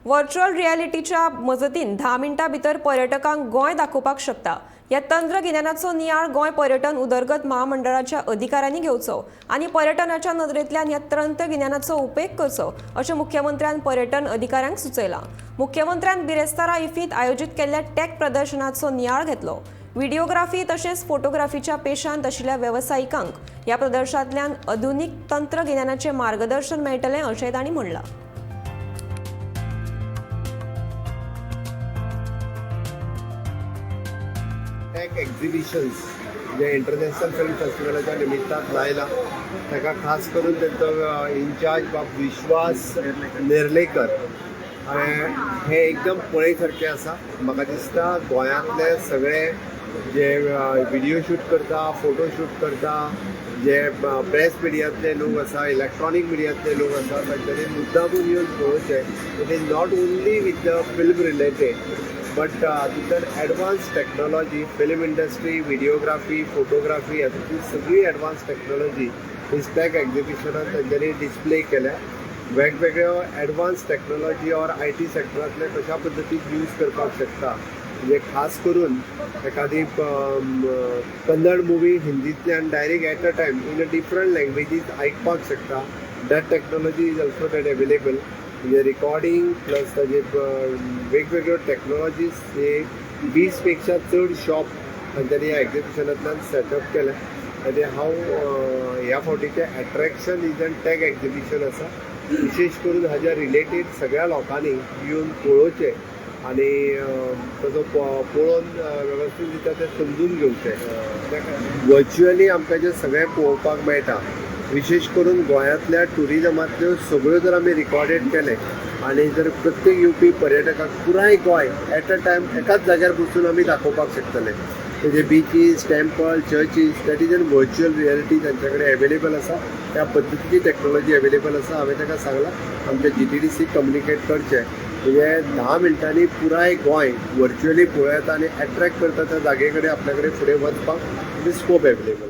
Virtual रियलिटीच्या मजतीन 10 मिनटां भितर पर्यटकांक गोंय दाखोवपाक शकता. ह्या तंत्रगिन्यानाचो नियाळ गोंय पर्यटन उदरगत महामंडळाच्या अधिकाऱ्यांनी घेवचो आनी पर्यटनाच्या नदरेंतल्यान ह्या तंत्रगिन्यानाचो उपेग करचो अशें मुख्यमंत्र्यान पर्यटन अधिकाऱ्यांक सुचयलां. मुख्यमंत्र्यान बिरेस्तारा इफ्फींत आयोजीत केल्ल्या टॅक प्रदर्शनाचो नियाळ घेतलो. व्हिडिओग्राफी तशेंच फोटोग्राफीच्या पेशांत आशिल्ल्या वेवसायिकांक ह्या प्रदर्शनांतल्यान आधुनीक तंत्रगिन्यानाचें मार्गदर्शन मेळटलें अशें तांणी म्हणलां. टॅक एक्झिबिशन्स जे इंटरनॅशनल फिल्म फेस्टिवलाच्या निमित्तान लायला, ताका खास करून तेंचो इन्चार्ज बाब विश्वास नेर्लेकर हे एकदम पळय सारकें आसा. म्हाका दिसता गोंयांतले सगळे जे विडियो शूट करता, फोटो शूट करता, जे प्रेस मिडियांतले लोक आसा, इलेक्ट्रॉनीक मिडियांतले लोक आसा, तांच्यांनी मुद्दामून येवन पळोवचें. It is not only with the film related, but हातूंतल्यान advance technology, film industry, videography, photography हातूंतली सगळी एडवान्स टॅक्नॉलॉजी ही टॅक एक्झिबिशनान तांच्यांनी डिस्प्ले केल्या. वेगवेगळ्यो एडवान्स टॅक्नॉलॉजी ऑर IT सेक्टरांतले कशा पद्दतीन यूज करपाक शकता, म्हणजे खास करून एखादी कन्नड मुवी हिंदींतल्यान direct at a time in a different languages आयकपाक शकता. That technology is also that available. म्हणजे रिकॉर्डिंग प्लस ताजे वेगवेगळ्यो टॅक्नॉलॉजीज, हे 20 पेक्षा चड शॉप तांच्यांनी ह्या एक्झिबिशनांतल्यान सेटअप केलें. आनी हांव ह्या फावटीचें attraction is an tech exhibition आसा. विशेश करून हाज्या रिलेटेड सगळ्या लोकांनी येवन पळोवचें आनी ताजो पळोवन वेवस्थीत दिता तें समजून घेवचें. वर्च्युअली आमकां जें सगळें पळोवपाक मेळटा, विशेश करून गोंयांतल्या ट्युरिजमांतल्यो सगळ्यो जर आमी रिकॉर्डेड केलें आनी जर प्रत्येक येवपी पर्यटकाक पुराय गोंय एट अ टायम एकाच जाग्यार बसून आमी दाखोवपाक शकतले. तेजे beaches, temple, churches, that is an virtual reality तांच्या कडेन एवेलेबल आसा. त्या पद्दतीची टॅक्नॉलॉजी एवेलेबल आसा. हांवें ताका सांगलां आमच्या जीटीडीसीक कम्युनिकेट करचें, म्हणजे 10 मिनटांनी पुराय गोंय वर्च्युअली पळोवं येता आनी एट्रॅक्ट करता त्या जागे कडेन आपल्या कडेन फुडें वचपाक स्कोप एवेलेबल.